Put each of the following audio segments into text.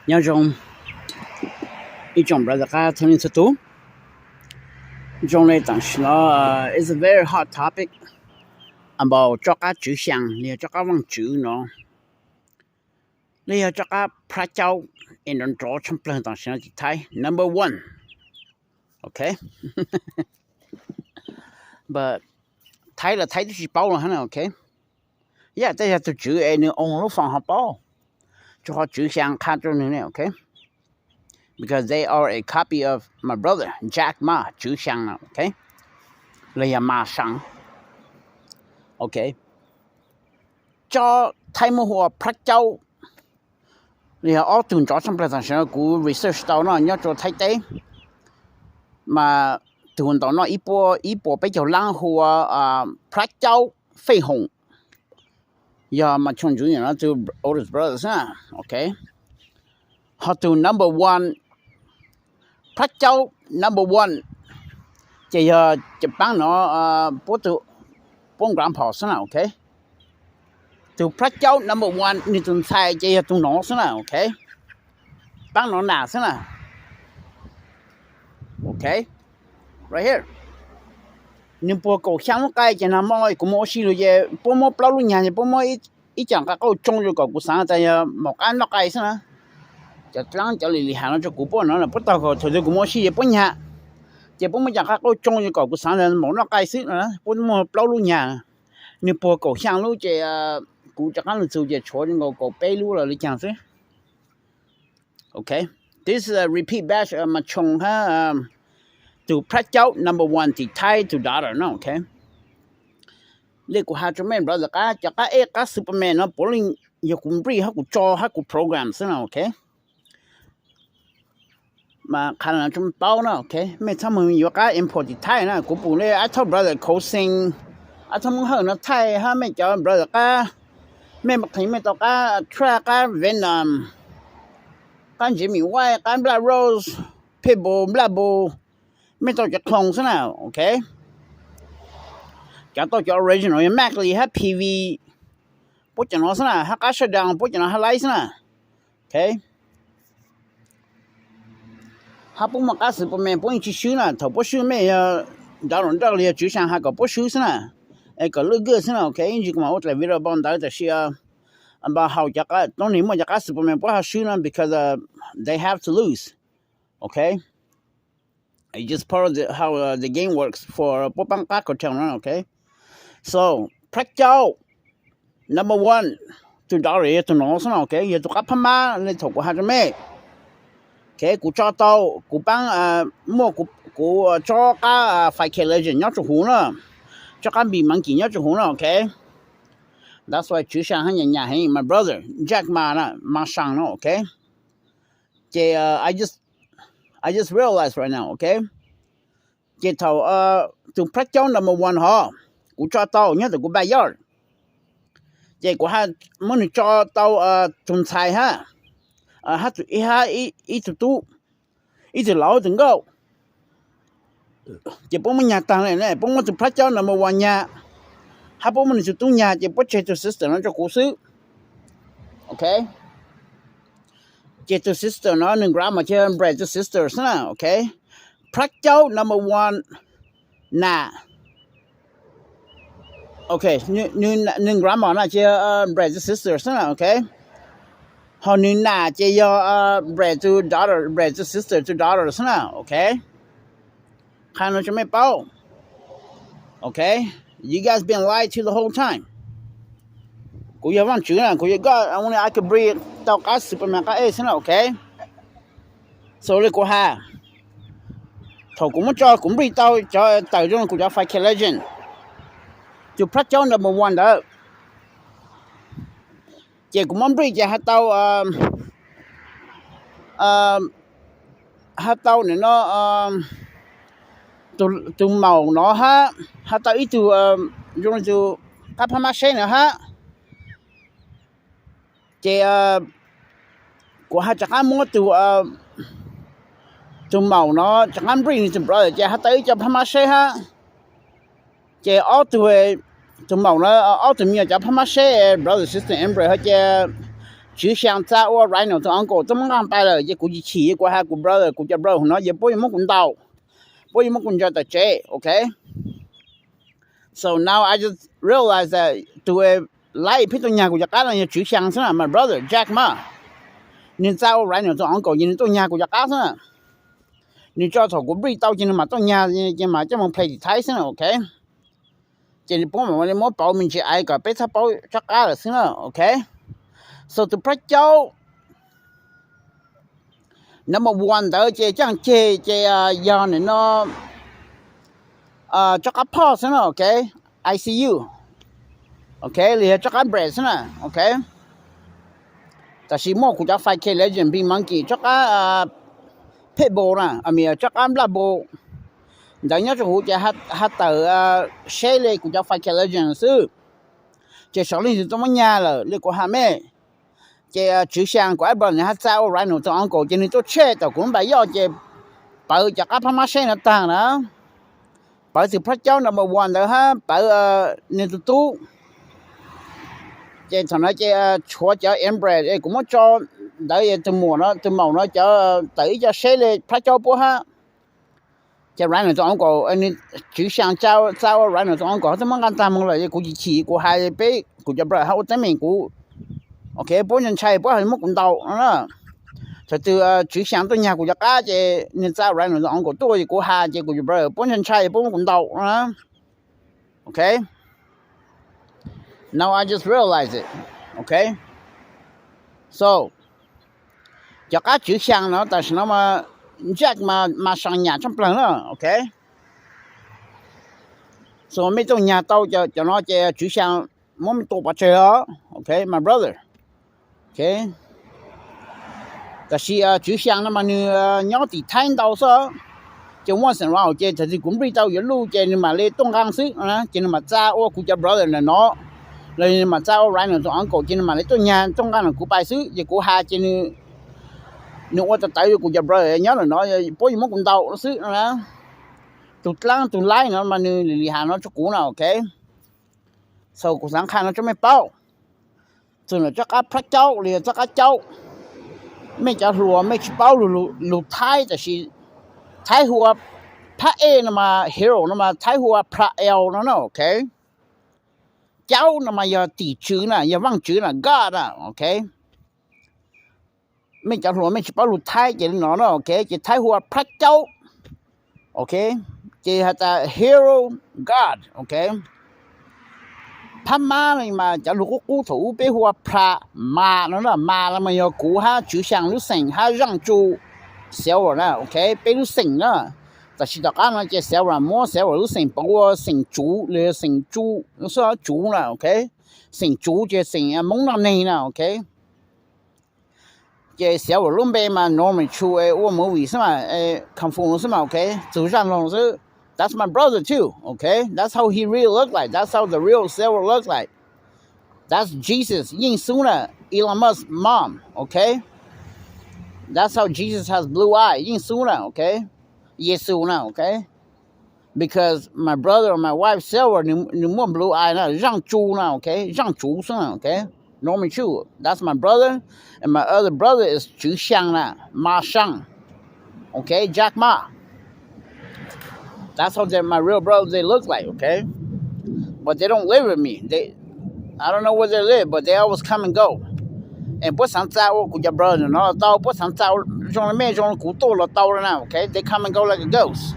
Nyob zoo ib tsoom brother qab txhua leej txhua tus. Zoo li tam sim no, it's a very hot topic about tsob qab tswv xyaa li yog tsob qab vaaj tswv no, li yog tsob qab phrab caub es nrov nrov tshaj plawg tam sim no tim Thaib number one. Ok, but Thaib los Thaib twb tsis paub los hab na, ok. Yam tej yog tug tswv es nws own lub foos ho paub, tsuas ho tswv xyaa qha rua nws ne, ok. Because they are a copy of my brother Jack Ma, tswv xyaa no, ok, los yog Ma Sang. Ok, tsob Thaib muab hu ua phrab caub, los yog ob tug nrov tshaj plawg tam sim no kuv research tau no nyob rua Thaib teb, mas tug ntaus noj ib puas peb caug laab hu ua phrab caub Fej Hoom, yog Mas Choo Junior no tug oldest brother xwb na, ok. Ho tug number one, phrab caub number one, ces yog cov paab no, puab tug, puab grandpa xwb na, ok. Tug phrab caub number one nwg tug ntxhais ces yog tug no xwb na, ok. Paab no nam xwb na, ok, right here. Nwg puag kaum xyaa lub qai ces nag hmo kuv moog ua si lug ces puab muab plaub lub nyag ces puab muab ib caag nqaj qauj tsoo rua kom kuv xaav tas yog maum qab noj qai xwb na. Cov dlaab cov li li has no rua kuv puab no puab taug kom thaum twg kuv moog ua si ces puab nyag, ces puab muab caag nqaj qauj tsoo rua kom kuv xaav tas maum noj qai xwb no, puab muaj plaub lub nyag. Nwg puag kaum xyaa lub ces kuv rov qaab lug txug ces tshuav nkaus kaum peb lub los li caag xwb. Ok, this is a repeat batch of Mas Choo hab tug phrab caub number one tim Thaib tug daughter no, ok. Li kuv has rua mej brother qab, cov qab ej qab Superman no puav leej yog kuv nrij hab kuv tso hab kuv program xwb na, ok. Mas qha no rua mej paub na, ok, mej txhob moog yuav qab import tim Thaib na. Kuv pum le ib tug brother Khov Xees, ib tug Moob Hawj no thaij hab mej cov brother qab, mej qheev mej tau qab Trav, qab Venom, qab Jamie White, qab Black Rose, Pitbull, Black Bull, mej tau cov clone xwb na, ok. Cov tau cov original yog Mac Lee hab P V, puab cov no xwb na, hab qab Shutdown puab cov no hab laib xwb na, ok. Hab puab muaj qab Superman puab yeej tsi swb na, thaum puab swb mej yog nrov los nrawj li yog tswv xyaa has kom puab swb xwb na, es kom lwj gwj xwb na, ok. Ib ntsis kuv mam ua dlaim video npaum ntawd, tab sis npaum haum cov qab, tub nwg muaj cov qab Superman puab ho swb na, because they have to lose, ok. It's just part of the, how the game works for puab paab qab cartel no, ok. So, phrab caub number one, tug daughter yog tug no xwb na, ok, yog tug qab phab mab le thaum kuv has rua mej. Ok, kuv tso tau, kuv paab, muaj kuv tsob qab five K Legend nyob rua huv na, tsob qab Big Monkey nyob rua huv na, ok. That's why tswv xyaa hab nyam nyam heev, my brother Jack Ma na, Ma Sang no, ok. Ces I just realize right now, ok. Ces thaum tug phrab caub number one hov, kuv tso tau nyob thaum kuv backyard, ces kuv muab nwg tso tau tug ntxhais hab, hab ib tug tub, ib tug laus tug nkauj. Ces puab muab nyag taag le, puab muab tug phrab caub number one nyag, hab puab muab nwg tug tub nyag, ces puab tseg tug sister no rua kuv xwb, ok. Ces tug sister no nwg grandma ces Brad tug sister xwb na, ok. Phrab caub number one nam, ok, nwg grandma na ces Brad tug sister xwb na, ok. Ho nwg nam ces yog Brad tug daughter, Brad tug sister tug daughter xwb na, ok. Qha no rua mej paub, ok. You guys been lied to the whole time. Kuv yog Vaajtswv na, kuv yog God, only I could breed tau qab Superman qab ej xwb na, ok. So le kuv has, thaum kuv muab tso kuv npleeg tau cov tawm zoo kuv cov five K Legend, tug phrab caub number one ntawd, ces kuv muab npleeg ces has tau, has tau no, tug maum no hab, has tau ib tug zoo tug qab phab mab seb no hab. Ces kuv has rov qab muab tug, tug maum no rov qab npleeg nwg tug brother ces has tau ib co phab mab seb hab. Ces ob tug, tug maum no, ob tug me nyuam cov phab mab seb brother sister embryo hab ces Tswv Xyaa txav ua Rhino tus uncle tuaj muab nqaj ntais lawm ces kuv chim chim, kuv has kuv brother, kuv cov brother no ces puab yuav muab kuv ntaus, puab yuav muab kuv ntsaws tom tsev, okay? So now I just realize that tus laib pheej tuaj nyag kuv cov qab no yog Tswv Xyaa xwb na, my brother Jack ma. Nws txav ua Rhino tus uncle ces nws tuaj nyag kuv cov qab xwb na. Nws tso thaum kuv break tau ces nws mam tuaj nyag, ces mam coj mus play tim Thaib xwb na, okay? Ces puab mam li muab pauv me ntsis ais kom peb txhob paub tsob qab lawm xwb na, okay? So tus phab caub number one ntawd ces caj ceg ces yog nim no tsob qab phoj xwb na, okay? I C U, okay, los yog tsob qab bread xwb na, okay? Tab sis muaj kuv cov five K Legend, Big Monkey, tsob qab pit bull na, tsob qab nplaj npu ntawd nyob rau huv ces has tawm seb li kuv cov five K Legend xwb. Ces saum leej twg tuaj muab nyag lawm li kuv has mej. Ces Tswv Xyaa kuv ab brother nws has txav ua Rhino tus uncle ces nws tuaj tshem tau kuv lub npam yoj ces pawv cov qab phab mab seb no tag na. Pawv tus phab caub number one ntawd hab pawv nws tus tub. Ces thaum no ces tshuav cov inbred es kuv muab tso ntawd, tus muam no, tus maum no cov tawm ib co seb li phab caub puab hab. Ces Rhino tus uncle, Tswv Xyaa txav ua Rhino tus uncle tuaj muab nqaj ntag moog lawm, kuv chim chim, kuv has peb, kuv cov brother hab ua teeb meem kuv, okay, puab ntshai ntshai puab ho muab kuv ntaus no na. Thaum twg Tswv Xyaa tuaj nyag kuv cov qab ces nws txav Rhino tus uncle tuaj ces kuv has ces kuv cov brother puab ntshai ntshai puab muab kuv ntaus no na. Okay. Now I just realize it. Okay. So cov qab Tswv Xyaa no tam sim no mas Jack mas mas seem nyam tshaj plawg na, okay. So mej tuaj nyag tau cov no ces Tswv Xyaa muab mej tua pov tseg os, okay, my brother. Okay. Tab sis Tswv Xyaa no mas nws nyob tim Thaib ntau xwb. Ces once in a while ces thaum twg kuv nplij tau yuav luj ces nws mam li tuaj nqaa xwb, ces nws mam txav ua kuv cov brother ntawm no, los nws mam txav ua Rhino tus uncle ces nws mam li tuaj nyag tuaj nqaa ntawm kuv pais xwb. Ces kuv has ces nws ua tawv tawv yuav kuv cov brother nyob ntawm no, puab yuav muab kuv ntaus xwb na. Tus dlaab tus laib no mas nws lim lim has no rua kuv na, okay. So kuv xaav qha no rua mej paub. Txug ntawm tsob qab plab caub los yog tsob qab caub, mej cov hluas mej tsi paub lug Thaib, tab sis Thaib hu ua plab ej no mas hero no mas Thaib hu ua plab ej no na, okay. Caub no mas yog tim tswv na, yog vaaj tswv na, God na, okay. Mej cov hluas mej tsi paub lug Thaib ces li no na, okay, ces Thaib hu ua plab caub, okay, ces has tas hero, God, okay. Plab mab no mas cov lug qub qub thaum ub peb hu ua plab mas no na, mas no mas yog kuv hab Tswv Xyaa lub xeem hab Zaaj Tsu Silver na, okay, peb lub xeem na. Tab sis tom qab no ces Silver muab Silver lub xeem pauv ua xeem Tsuv los yog xeem Tsu, Tsuv na, okay. Xeem Tsuv ces xeem Moob noj neeg na, okay. Ces Silver lub npe mas Norman Chu, ua movie xwb mas, kung fu xwb mas, okay, txug zaaj loog xwb. That's my brother too, okay. That's how he really look like. That's how the real Silver look like. That's Jesus, Yeej Xub na, Elon Musk mom, okay. That's how Jesus has blue eye, Yeej Xub na, okay. Yexus na, okay. Because my brother or my wife Silver nws muaj blue eye na, Zaaj Tsu na, okay, Zaaj Tsu xwb na, okay. Norman Chu, that's my brother, and my other brother is Tswv Xyaa na, Ma Xyaa, okay, Jack Ma. That's how they, my real brother, they look like, okay? But they don't live with me. They, I don't know where they live, but they always come and go. And puab xaav txav ua kuv cov brother no los tau, puab xaav txav zoo li mej zoo li kuv tuaj los tau na, okay? They come and go like a ghost.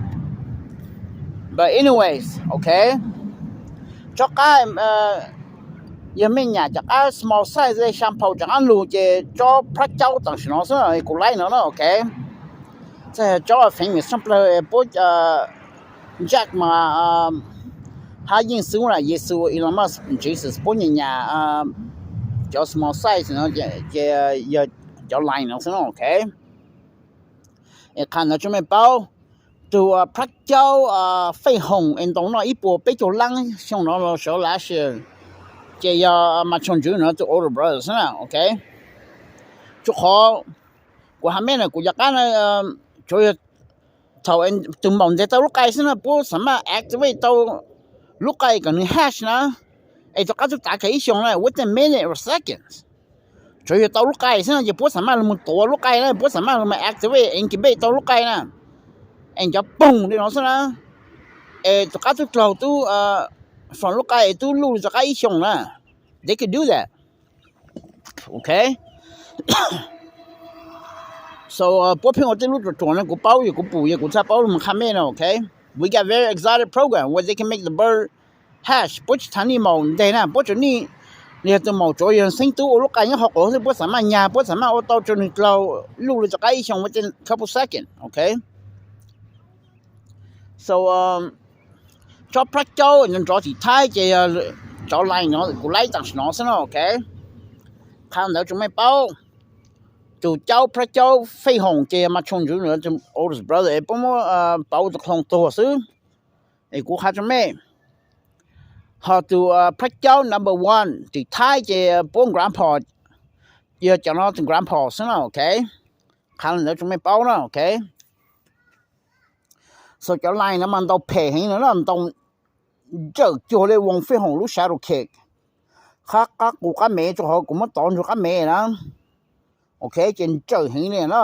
But anyways, okay? Tsob qab, yog mej nyam cov qab small size xya phaum rov qab lug ces tsob plab caub tam sim no xwb kuv laib no na, okay? Txawm yog tsob famous tshaj plawg puab Jack Ma hab Yeej Xub na, Yexus, Elon Musk, Jesus puab nyam nyam cov small size no ces yog cov line no xwb, okay? Es qha ntawd tso mej paub, tug plab caub Feej Hoos es ntaus noj ib puas peb caug laab xyoo no los sawv last year, ces yog Mas Tshooj Ntsuv no tug older brother xwb na, okay? Tsuas qhov kuv has mej na kuv cov qab na, tsuas yog thaum tug maum nteg tau lub qai xwb na puab xaav maj activate tau lub qai kom nws hatch na, es tug qab tub tav kag ib xyoos na, within minute or seconds. Tsuav yog tau lub qai xwb no ces puab xam maj los tuav lub qai na, puab xam maj los activate, incubate tau lub qai na, es nco poog li no xwb na, es tom qab tub dlaug tub from lub qai es tub luj li tom qab ib xyoos na. They could do that. Ok. So puab pheej ua tej lub ruam ruam no kuv paub, yog kuv pum yog kuv txhaj paub los qha mej no, ok. We got very exotic program where they can make the bird hatch. Puab tsis txhaj nij maum nteg na, puab tsuas nij, yog tus maum tsuav yog xeeb tub ua lub qai nyob qhov quav xwb, puab xam maj nyag, puab xam maj ua tau tsuav nwg dlaug luj li tom qab ib xyoos within couple seconds, ok. So tsob plab caub nrov tim Thaib ces yog cov line no kuv laib tam sim no xwb no, ok. Qha ntawd tsuas mej paub. Tus caub plab caub fej hoom ces yog Mas Tshooj Ntsuv, oldest brother, puab muab pauv tus qhloos tuag xwb. Es kuv qha tso mej, ho tus plab caub number one tim Thaib ces puab grandpa, yog cov no tus grandpa xwb na, ok. Qha ntawd tso mej paub na, ok. So cov line no mas ntau phem heev no na, ntau ntsawm cuag li voos fej hoom lub shadow kick, qab qab qus qab mev, rau qhov kuv muab tov ntsug qab mev na, ok, ces ntsawm heev li na.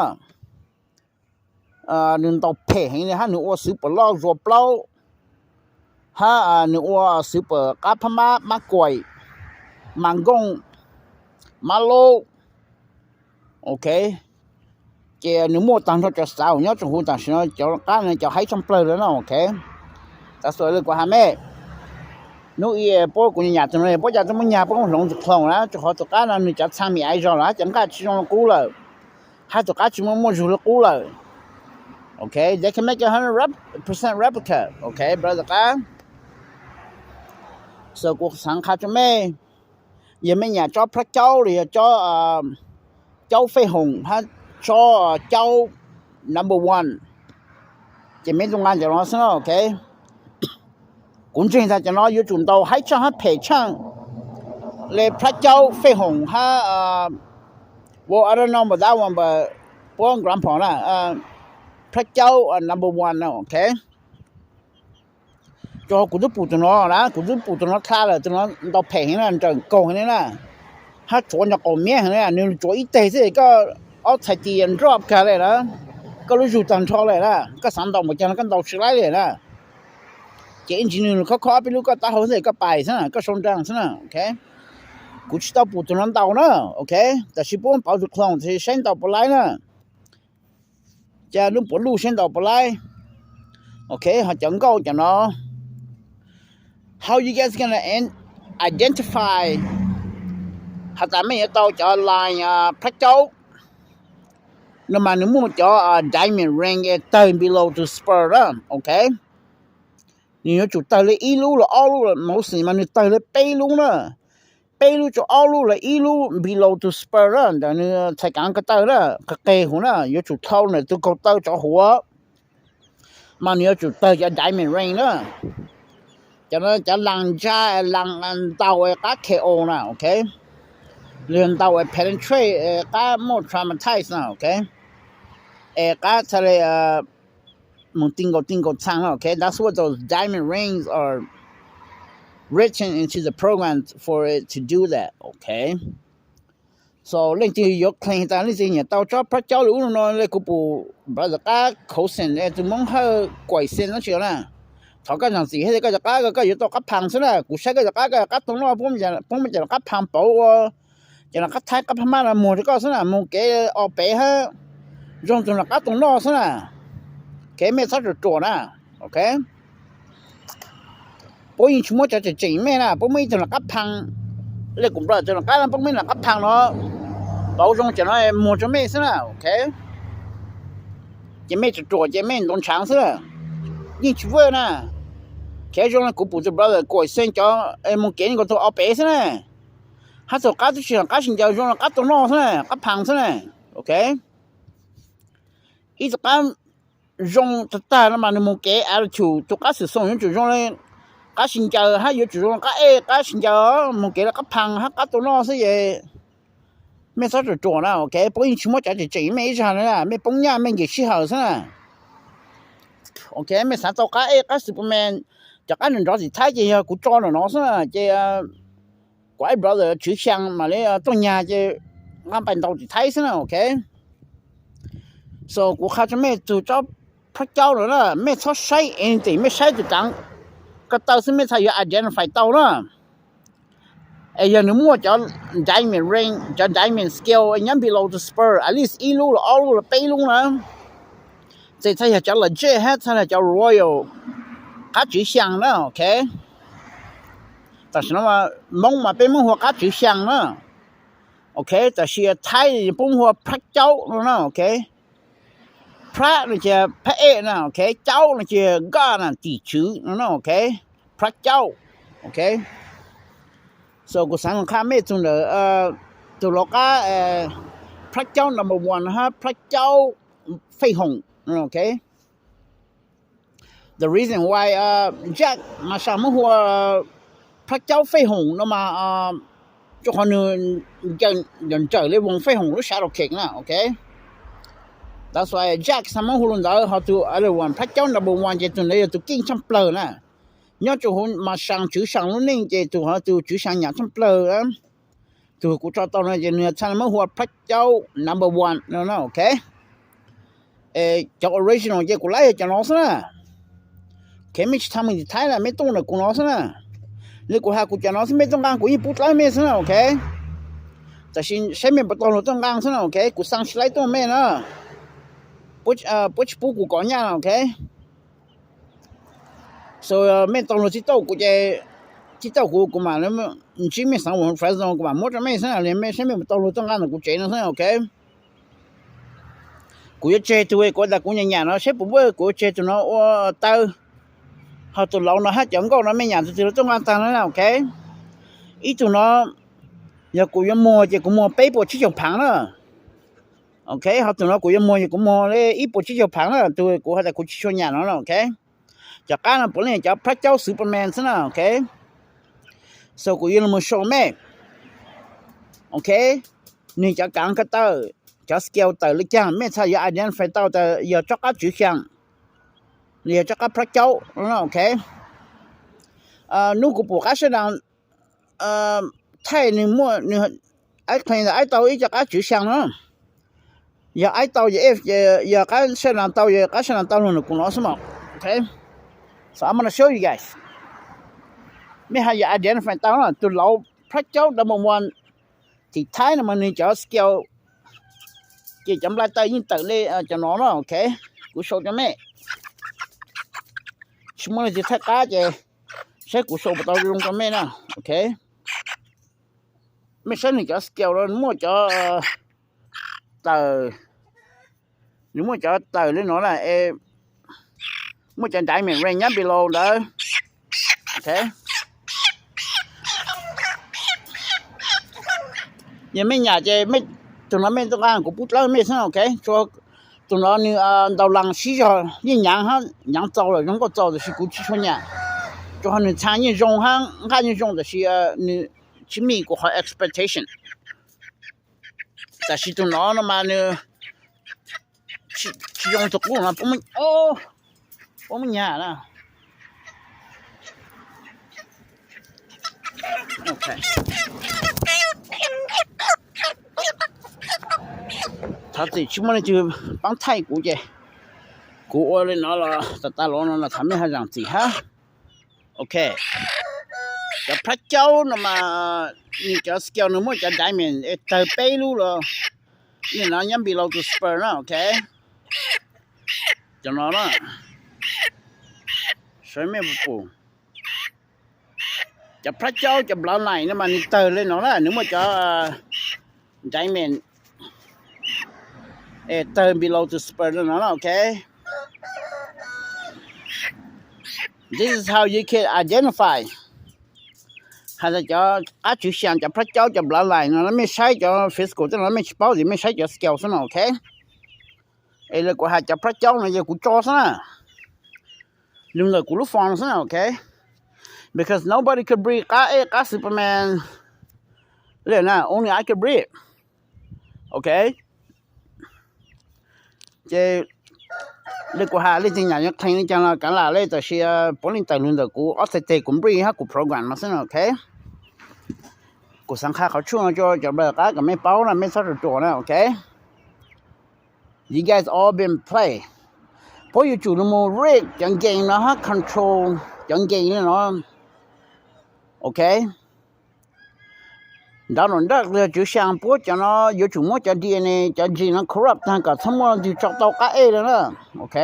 Nws ntau phem heev li, hab nws ua xwv pam loj zuas plaub, hab nws ua xwv pam qab phab mab, mab kuaim, mas nkooj, mab laub, ok. Ces nws muaj tag nrho cov xav nyob tsoom huv tam sim no, cov qab no cov haib tshaaj plawg lawm na, ok. Tas xua le kuv has mej, nub i puab kuv nyam tug no puab ca tuaj muab nyag puab hloov tus qhloos na, rau qhov tus qab no nws cov txhaa mis aiv zog lawm hab cov nqaj tsis zoo li qub lawm, hab tus qab tsis muaj muaj zug li qub lawm, ok. They can make a hundred percent replica, ok brother qab. So kuv xaav qha rua mej, yog mej nyam tsob plab caub los yog tsob caub fej hoom hab tsob caub number one, ces mej tub nqa cov no xwb na, ok. Kuv ntseeg tas cov no yuav tsum ntau haib tshaaj hab phem tshaaj le plab caub fej hoom hab, well, I don't know about that one, but puab grandpa na, plab caub number one na, ok. Rua kuv twb pum tug no na, kuv twb pum tug no dlha lawm, tug no ntau phem heev na, nrawm nkaug heev li na, hab tsuav nco qaum miab heev li, nws tsuav ib teg xwb koj ob txhais tis nroj kag li na, koj lub zug tag nrho li na, koj xaav ntau npaum caag los koj ntau tsi laib li na. Ces ib ntsis nws khob khob ob peb lub koj taub hau xwb koj pais xwb na, koj sau nraag xwb na, ok. Kuv tsis tau pum tug no ntau na, ok, tab sis puab pauv tug clone tab sis saib ntau puas laib na. Ca lub puav luj saib ntau puas laib. Ok, ho cov nkauj cov no, how you guys gonna identify, has tas mej yuav tau cov line plab caub no mas nws muaj cov diamond ring tawg below to spur na, ok. Nws yuav tsum tawg li ib lub los ob lub, mostly mas nws tawg li peb lub na, peb lub rua ob lub los ib lub below to spur na, ntawm nws txhais kaav ko taw na, qe qe huv na, yuav tsum dlhau ntawm tug kaug taw tsov huv, mas nws yuav tsum tawg cov diamond ring na. Cov no cov laas ntsha, laas ntau qab K O na, ok, los yog ntau penetrate, qab muaj traumatize na, ok, es qab txhaj le moog ti nkaus ti nkaus txhaa na, ok. That's what those diamond rings are written into the program for it to do that, ok. So leej twg yuav claim tas leej twg nyam tau tsob plab caub li ub no, le kuv pum brother qab Khauv Xeem, tug Moob Hawj Kuaim Xeem no tsi na, thov koj zaam txim hab koj cov qab koj yuav tau qab phaas xwb na. Kuv saib koj cov qab, koj qab tau noj, puab muaj cov qab phaas pauv ua, cov no qab thaib qab phab mab no muag rua koj xwb na, moog kev o pev hab zoo tug no qab tau noj xwb na. Kev mej txhob ruam ruam na, ok. Puab yeej tsis muab cov tseem tseem mej na, puab muab ib tug no qab phaas, le kuv brother tug no qab, puab muab ib no qab phaas no pauv zoo cov no muag rua mej xwb na, ok. Ces mej ruam ruam ces mej ntoo ntshaav xwb na, yeej tsis work na. Kev zoo le kuv pum tug brother Kuaim Xeem cov moog kev nkaus tug o pev xwb na, hab tug qab tub tsi, qab sib ncaws zoo le qab tau noj xwb na, qab phaas xwb na, ok. Ib tug qab zoo tag tag no mas nws moog kev attitude, tug qab xwm xoom yuav tsum zoo le qab sib ncaws hab yuav tsum zoo le qab ej qab sib ncaws, moog kev le qab phaas hab qab tau noj xwb es mej txhob ruam ruam na, ok. Puab yeej tsis muab cov tseem tseem mej ib zag na, mej poob nyaj mej nkim sij hawm xwb na, ok. Mej xaav tau qab ej qab Superman, cov qab nrov nrov tim Thaib ces yog kuv tso ntawm no xwb na, ces kuv ib brother Tswv Xyaa mam li tuaj nyag ces nqaj pais ntau tim Thaib xwb na, ok. So kuv qha rau mej tug tsob phab caub no na, mej txhob saib anything, mej saib tug kaav ko taw xwb mej txhaj yuav identify tau na. Es yog nws muaj cov diamond ring, cov diamond scale nyob below the spur at least ib lub los ob lub los peb lub na, ces txhaj yog cov legit hab txhaj yog cov royal, qab tswv xyaa na, ok. Tam sim no Moob mas peb Moob hu ua qab tswv xyaa na, ok. Tam sis Thaib peb Moob hu ua phab caub no na, ok. Phab no ces phab ej na, ok. Caub no ces god na, tim tswv no na, ok. Phab caub, ok. So kuv xaav qha mej tug ntawm tug lau qab phab caub number one no hab phab caub fej hoom, ok. The reason why Jack mas saas muab hu ua phab caub fej hoom no mas rua qhov nwg nrawm nrawm le voos fej hoom lub saav los kheem na, ok. That's why Jack xaa muab hu lug ntawd, ho tug other one phab caub number one ces tug ntawd yog tug keej tshaaj plawg na. Nyob rua huv mas saas tswv saas lub neej ces tug ho tug tswv saas nyam tshaaj plawg. Tug kuv tso tau no ces nwg txhaj muab hu ua phab caub number one no na, ok. Cov original ces kuv laib yog cov no xwb na. Ok, mej tsi txha mus tim Thaib na, mej tuaj ntawm kuv no xwb na. Le kuv has kuv cov no xwb mej tuaj nqaa kuv yeej pub dlawb mej xwb na, ok. Tam sis saib mej puas tau luag tuaj nqaa xwb na, ok. Kuv xaa tsi laib tuaj mej na. Puab tsi pub kuv kov nyaj na, ok. So mej tau luag txij tauj kuv ces, txij tauj kuv kuv mam ntsib mej xaav uas Fresno kuv mam muab rua mej xwb na, le mej saib mej puas tau luag tuaj nqaa ntawm kuv tsev no xwb, ok. Kuv yuav tseg tug kuv tas kuv nyam nyam no saib puas muaj, kuv yuav tseg tug no ua taw. Ho tug lauv no hab cov nkauj no mej nyam tug twg los tuaj nqaa taag na, ok. Ib tug no yog kuv yuav muag ces kuv muag peb puas tsib caug phaav na. Ok, ho tug no kuv yuav muag ces kuv muag le ib puas tsib caug phaav na, tug kuv has tas kuv tsi tshua nyam no na, ok. Cov qab no puav leej cov phab caub Superman xwb na, ok. So kuv yuav lug moog show mej, ok, nwg cov kaav ko taw, cov scale tawm le caag mej txhaj yuav identify tau tas yog tsob qab tswv xyaa, yog tsob qab phab caub, ok. Nub kuv pum qab sab daan Thaij nwg muaj, nwg aib claim tas aib tau ib co qab tswv xyaa no. Yog aib tau, yog qab sab daan tau, yog qab sab daan tau lug ntawm kuv no xwb mas, ok. So I'm gonna show you guys. Mej haj yam identify tau na, tug lauv phab caub number one tim Thaib no mas nwg cov scale ces cov nplai taw yeej tawm le cov no na, ok. Kuv show rua mej, tsi muaj leej twg thaij qab ces saib kuv show puas tau zoo rua mej na, ok. Mej saib nwg cov scale no muaj cov tawm, nwg muaj cov tawm le no na, muaj cov diamond ring nyob below ntawd, ok. Yog mej nyam ces tug no mej tuaj nqaa kuv pub dlawb mej xwb, ok. Tug no nwg ntaus las sib zog yeej nyaav hab nyaav txaus lawm, zoo nkauj txaus, tab sis kuv tsi tshua nyam, rua qhov nwg txhaa yeej zoo hab nqaj yeej zoo, tab sis nwg tsi meet kuv qhov expectation. Tab sis tug no no mas nwg tsi zoo tug qub no, puab muab nyam na. Thov txim tsi muaj leej twg paab thaij kuv ces kuv ua le no los tas tas los no los thov mej haj zaam txim hab. Ok, cov plab caub no mas nwg cov scale nwg muaj cov diamond es tawg peb lub los, le no nyob below tus spur na, ok. Cov no na, saib mej puas pum. Cov plab caub, cov bloodline no mas nwg tawg le no na, nwg muaj cov diamond es tawg below tus spur le no na, ok. This is how you can identify. Has tas cov qab tswv xyaa, cov plab caub, cov bloodline no, mej saib cov physical tej no mej tsi paub ces mej saib cov scale xwb no, ok. Es le kuv has cov plab caub no yog kuv tso xwb na, lug ntawm kuv lub phone xwb na, ok. Because nobody could breed qab ej qab Superman le na, only I could breed, ok. Ces le kuv has leej twg nyam yuav qhee le caag los kaav lam le, tab sis puav leej tawm lug ntawm kuv ob txhais tes kuv breed hab kuv program no xwb na, ok. Kuv xav qha qhov tshuaj no rau cov brother qab kom mej paub na, mej txhob ruam ruam na, ok? You guys all been play. Puab yuav tsum mus rig cov game no hab control cov game no, ok? Nrov nram nraj los tswv xyaa puab cov no yuav tsum muab cov D N A cov genes no corrupt taag kom txhob muaj leej twg tso tau qab ej lawm na, ok?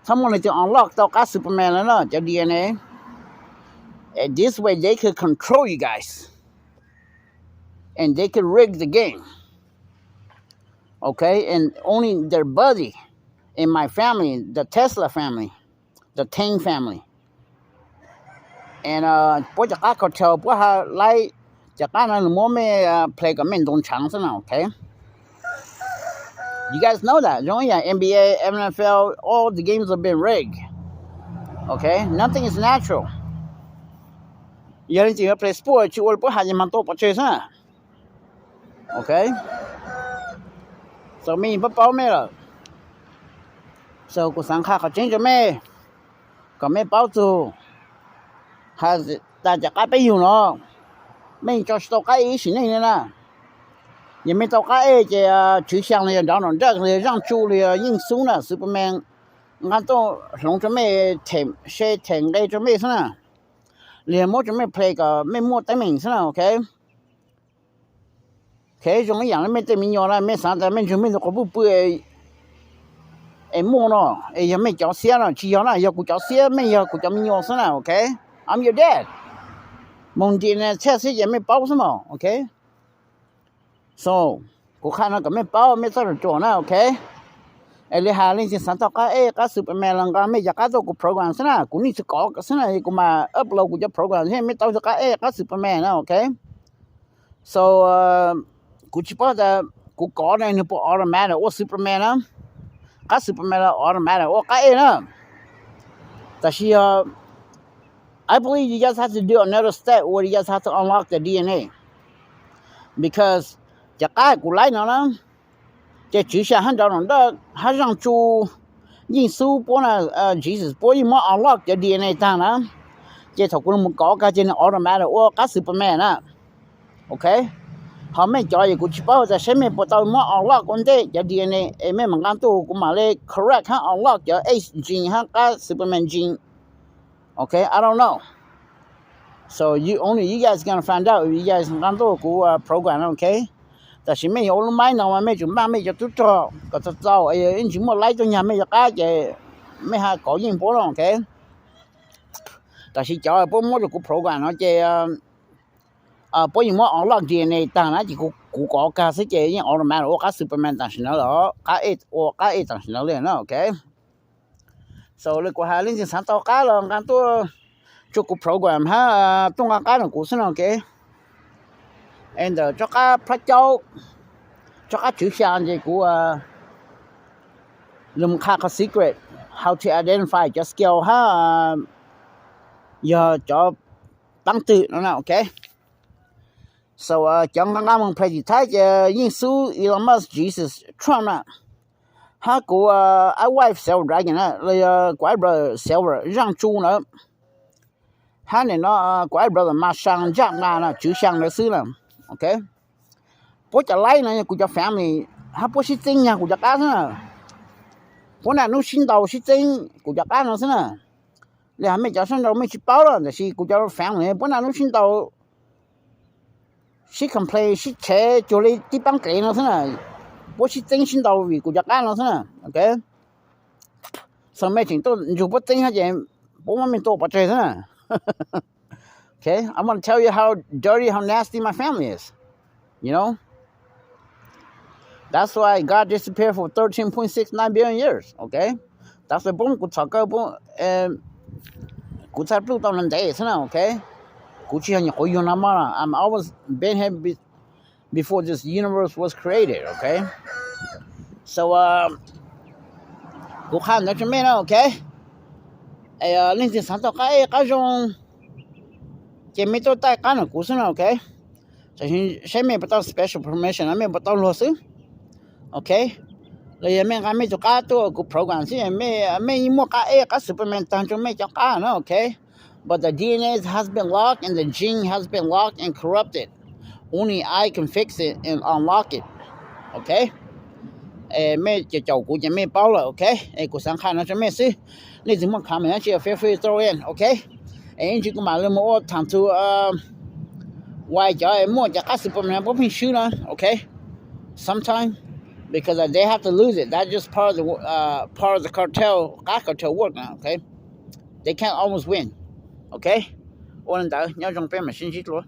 Txhob muaj leej twg unlock tau qab Superman lawm na cov D N A. And this way they could control you guys, and they could rig the game, ok? And only their buddy in my family, the Tesla family, the Tang family. And puab cov qab cartel puab ha laib cov qab no lug muab mej play kom mej ntaus ntshaav xwb na, ok? You guys know that, zoo ib yaam N B A, N F L, all the games have been rigged, ok? Nothing is natural. Yog leej twg yuav play sport tsi ua li puab has ces maag tuaj pov tseg xwb na, ok? So mej paub paub mej lawm. So kuv xaav qha qhov tseeb rau mej kom mej paub txug has tas cov qab peb yug no mej tso tsi tau qab ej ib sim neej li na. Yog mej tau qab ej ces tswv xyaa los yog nrov nram nraj los yog zaaj tsu los yog yeej xub na, Superman nqaa tuaj hloov rua mej, them se them nqe rua mej xwb na, los yog muab rua mej play kom mej muaj teeb meem xwb na, ok? Ok, zoo ib yaam le mej tej me nyuam na, mej xaav tas mej nrug mej tug quas puj pw es muaj no, es yog mej cov xiab no, tsi yog na, yog kuv cov xiab, mej yog kuv cov me nyuam xwb na, ok? I'm your dad. Moog D N A test xwb ces mej paub xwb mog, ok? So kuv qha no kom mej paub, mej txhob ruam ruam na, ok? Es le has leej twg xaav tau qab ej qab Superman los nqaa mej cov qab tuaj kuv program xwb na, kuv niaj tsi kov xwb na, kuv mam upload kuv cov program thiab mej tau tug qab ej qab Superman na, ok? So kuv tsi paub tas kuv kov ne nwg puas automatic ua Superman na, qab Superman los automatic ua qab ej na. Tab sis yog, I believe you guys have to do another step where you guys have to unlock the D N A, because cov qab kuv laib no na, ces tswv xyaa hab nrov nram nraj hab zaaj tsu, yeej xub puab na, Jesus puab yeej muab unlock cov D N A taag na, ces thaum kuv lug mus kov kag ces nwg automatic ua qab Superman na, ok? Ho mej cov es kuv tsi paub tas saib mej puas tau muab unlock ua ntej cov D N A es mej mam nqaa tuaj kuv mam le correct hab unlock cov X gene hab qab Superman gene, ok? I don't know. So you only you guys gonna find out if you guys nqaa tuaj kuv program, ok? Tab sis mej yuav ua lub maib no mas mej tsum npaj mej cov tub rog kom txaus txaus, ib ntsis muaj laib tuaj nyag mej cov qab ces mej ha kov yeej puab no, ok? Tab sis cov puab muab rua kuv program no ces puab yeej muab unlock D N A taag na, ces kuv kov kag xwb ces yeej automatic ua qab Superman tam sim no lawm, qab ej, ua qab ej tam sim no li na, ok? So le kuv has leej twg xaav tau qab los nqaa tuaj rua kuv program hab tuaj nqaa qab nrug kuv xwb no, ok? Es ntawm tsob qab plab caub, tsob qab tswv xyaa ces kuv lug qha qhov secret, how to identify cov scale hab yog cov paab twg no na, ok? So cov nqaa nqaa moog play tim Thaib ces yeej xub Elon Musk, Jesus, Trump na, hab kuv ab wife Silver Dragon na, los yog kuv ab brother Silver Zaaj Tsu na, hab nim no kuv ab brother Mas Xaa Ntsaj Nqaa na, tswv xyaa ntawd xwb na, ok? Puab cov laib no yog kuv cov family, hab puab sib txeeb nyag kuv cov qab xwb na. Puab naj nub sib ntaus sib txeeb kuv cov qab no xwb na. Li has mej cov sab nraud mej tsi paub lawm, tab sis kuv cov family puab naj nub sib ntaus sib complain sib tshev cuag li tib paab kev no xwb na. Puab sib txeeb sib ntaus vim kuv cov qab no xwb na, ok? So mej tseem tuaj nrug puab txeeb hab ces puab muab mej tua pov tseg xwb na. Okay, I'm gonna tell you how dirty, how nasty my family is. You know? That's why God disappeared for thirteen point six nine billion years, okay? That's why puab muab kuv txhom kawg, puab, kuv txhaj pluj tau no ntev xwb na, okay? Kuv tsis yog nyuam qhuav yug no mog, I'm always been here be- before this universe was created, okay? So, kuv qha ntawd rau mej na, okay? Leej twg xaav tau qab ej qab zoo ces mej tuaj taij qab ntawm kuv xwb na, okay? Tam sim saib mej puas tau special permission, mej puas tau luag xwb, okay? Los yog mej nqa mej tus qab tuaj kuv program xwb, mej yeej muaj qab ej qab Superman taag rua mej cov qab na, okay? But the D N A has been locked and the gene has been locked and corrupted. Only I can fix it and unlock it. Okay, mej caum kuv ces mej paub lawm. Okay, kuv xav qha no rau mej xwb. Nej tsis muaj comment dab tsi, feel free to throw in. Okay, es ib ntsis kuv mam li mus ua time to why cov muaj cov qab xwm pom puab pheej swb na. Okay, sometimes because they have to lose it, that's just part of the part of the cartel, qab cartel work na. Okay, they can't always win. Okay, ua li ntawd nyob zoo, peb mam sib ntsib dua.